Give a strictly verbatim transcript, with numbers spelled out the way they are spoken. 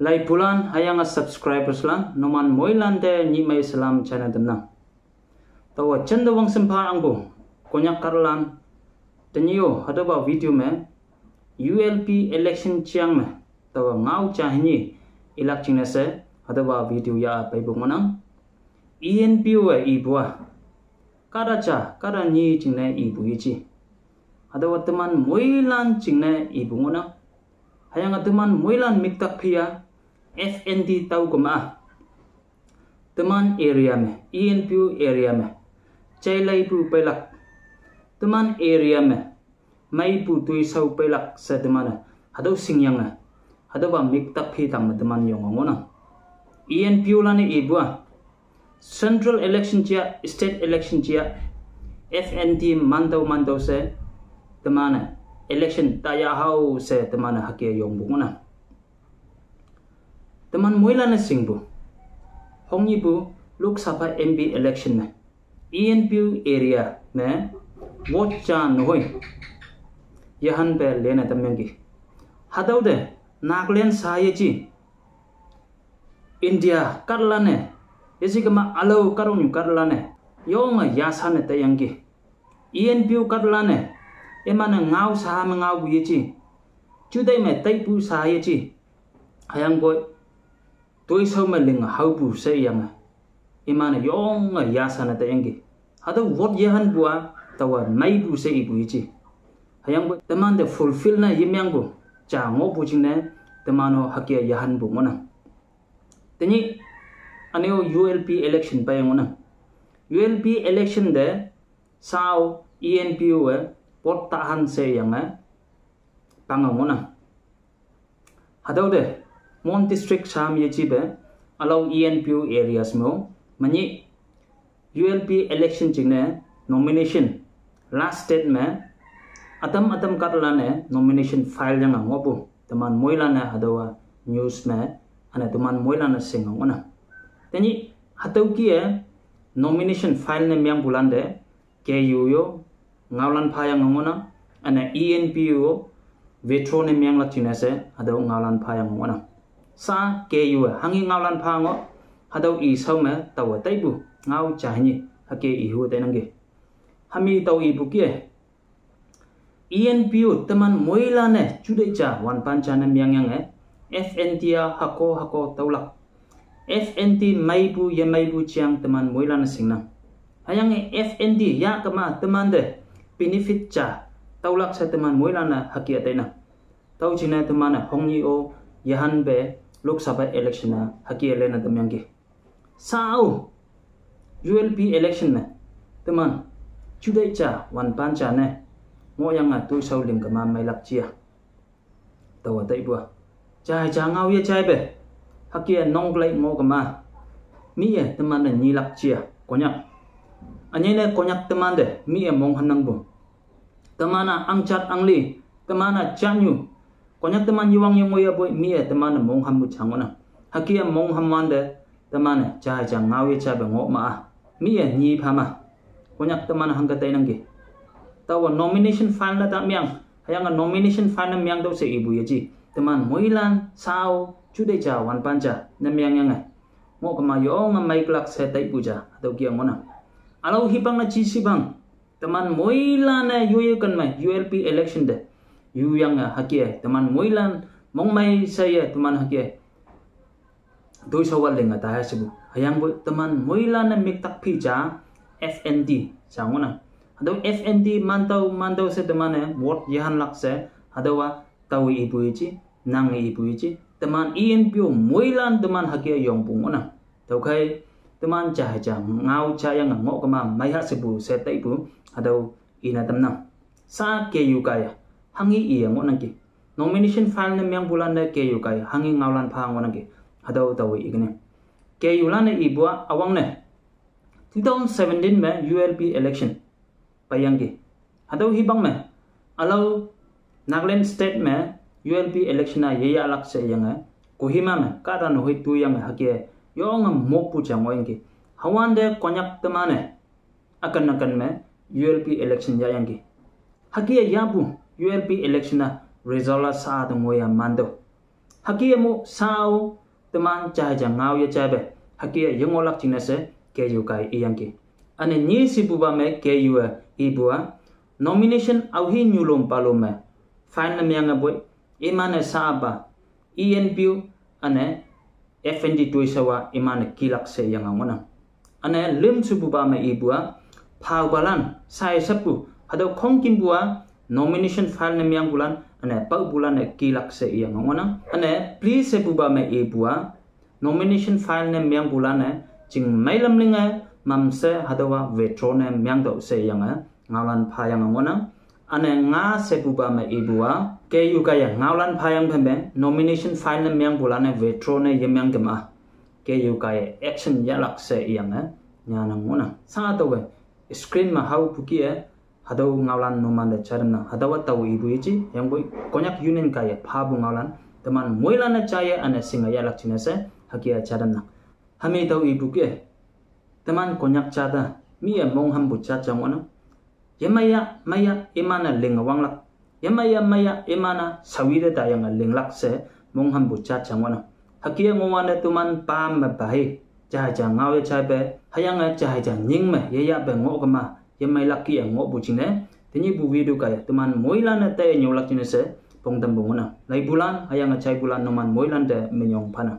Laipulan hüyange subscribers lan numan moilan te nyih mei salam china tamnang. Taowa jente wangshimpa angpu Konyak kahtalan, tenyih-o hatüopa video me U L P election jeang me taowa ngao ja hinyi ilak jingne she hatüopa video yah peipu ngohnang. E N P O-e ipu-a kahta ja kahta nyi jingne ipu yeje. Hatüowa teman moilan jingne ipu ngohnang. Hüyange teman moilan miktak phi-a F N T tao kema-a teman area me, E N P O area me jaileipu peilak, teman area me meipu toishao peilak she teman-e hatüo shingyange, hatüopa miktak phi tang me teman yonge ngohnang. E N P O lan-e ipu-a central election ja, state election ja, F N T mantao mantao she teman-e election taya hao she teman-e hüke yongpu ngohnang. Teman moilan-e shingpu, hongyipu Lok Sabha M P election me E N P O area me vote ja nehoi yehanpe lene tamyangki. Hatüo te Nagaland sha yeje, India kahtalan-e, yeje kema ülao kahtoknyu kahtalan-e yonge yashan ne taiyangki. E N P O kahtalan-e iman-e ngao sha me ngaopu yeje, juteih me taipu sha yeje, hüyangpoi toishao me ling haopu she iyange iman-e yonge yashan ne taiyangki. Hatüo vote yehanpu-a taowa meipu she ipu yeje. Hüyangpoi temante fulfill ne yemengpu ja ngohpu jingne teman-o hüke yehanpu ngohnang. Tenyih üne-o U L P election pei ngohnang. U L P election te shao E N P O-e vote tahan she iyange pange ngohnang. Hatüo te Mon district sham yejepe ülao E N P O areas me-o menyih U L P election jingne nomination last date me ütam ütam kahtalan-e nomination file yange ngohpu teman moilan-e hatüowa news me üne teman moilan-e shinge ngohnang. Tenyih hatüo kih-e nomination file ne mengpulan te K U yo ngaolan phayange ngohnang, üne E N P O withdraw ne menglak jingne she hatüo ngaolan phayange ngohnang. Sha K U-e hanghi ngaolan pha ngoh, hatüo ishao me taowe taipu ngao ja hinyi hüke ihu tainangki. Hami tao ipu kih-e E N P O teman moilan-e juteih ja wanpan ja ne mengyange F N T-a hüko hüko tüolak, F N T meipu yemeipu jeang teman moilan-e shingnang. Hüyange F N T yah kema temante benefit ja tüolak she teman moilan-e hüke tainang. Tüo jingne teman-e hongnyih-o yehanpe Lok Sabha election-a hüke lene tamyangki. Shao U L P election me teman juteih ja wanpan ja ne ngohyange toishao ling kema meilak ja, taowa taipu-a jai ja ngao ye jaipe hüke nongklei ngoh kema mih-e teman-e nyilak ja Konyak. Ünyei ne Konyak temante mih-e monghamnangpu. Teman-a ahngjat ahnli, teman-a jatnyu, Konyak teman yewang yengoiyapoi mih-e teman-e monghampu ja ngohnang. Hüke monghamwante teman-e jai ja ngao ye jaipe ngoh ma-a mih-e nyi pha ma. Konyak teman hangke tainangki. Taowa nomination file ne ta meng, hüyange nomination file ne meng tüo she ipu yeje, teman moilan shao juteih ja wanpan ja ne mengyange ngoh kema yonge meiklak she taipu ja hatüo kih-a ngohnang. Ülao hipak ne ji shipang, teman moilan-e yoye ken me U L P election te yuyange hüke teman moilan mongmei sheye teman hüke toishao-a linge taha shepu. Hüyangpoi teman moilan-e miktak phi ja F N T ja ngohnang. Hatüo F N T mantao mantao she teman-e vote yehanlak she hatüowa taowe ipu yeje, nange ipu yeje, teman E N P O moilan teman hüke yongpu ngohnang. Tüokhei teman ja hei ja ngao jayange ngoh kema meiha shepu she taipu hatüo ine tamnang. Sha K U kaiye hanghi iye ngohnangki. Nomination file ne mengpulan te K U kaiye hanghi ngaolan pha ngohnangki. Hatüo taowe ikene K U lan-e ipu-a üwangne two thousand seventeen me U L P election peiyangki. Hatüo hipak me ülao Nagaland state me U L P election-a yeyahlak she yange Kohima me kahta nehoi toiyange hüke yonge mokpu ja ngohyangki. Hüwante Konyak teman-e üken üken me U L P election yahyangki. Hüke yahpu U L P election-a result-a sha te ngoiya mantüoh. Hüke-e mo sao teman jai ja ngao ye jaipe hüke-e yengohlak jingne she K U kaiye iyangki. Üne nyi shepupa me K U-e ipu-a nomination aohi nyulom palom me file ne meange poi, iman-e sapa E N P O üne F N T toishawa iman-e kilak she iyange ngohnang. Üne lüm shepupa me ipu-a phaopalan sai shappu hatüo khongkümpu-a nomination file ne meangpulan üne paopulan-e kilak she iyange ngohnang. Üne pli shepupa me ipu-a nomination file ne meangpulan-e chingmei lam linge mamshe hatüowa withdraw ne meangtüoh she iyange ngaolan phayange ngohnang. Üne nga shepupa me ipu-a K U kaiye ngaolan phayang phei me nomination file ne meangpulan-e withdraw ne yemeang kema K U kaiye action yahlak she iyange nyanang ngohnang. Sha taowe screen me haopu kih-e hatüo ngaolan numante jai tamnang. Hatüowa tao ipu yeji yangpoi Konyak Union kaiye phapu ngaolan teman moilan-e jaiye üne shinge yahlak jingne she hüke-a jai tamnang. Hami tao ipu kih-e teman Konyak jat-a mi-e monghampu jat ja ngohnang. Yemeiya meiya iman-e linge wanglak, yemeiya meiya iman-a shaoyi te taiyange linglak she monghampu jat ja ngohnang. Hüke ngohwante teman pam me pei jai ja ngao ye jaipe hüyange jai ja nying me yeyahpe ngoh kema yemeilak kih-e ngohpu jingne tenyihpu video kaiye teman moilan-e taiye nyüolak jingne she pongtampu ngohnang. Leipulan hüyange jaipulan numan moilante minyong phanang.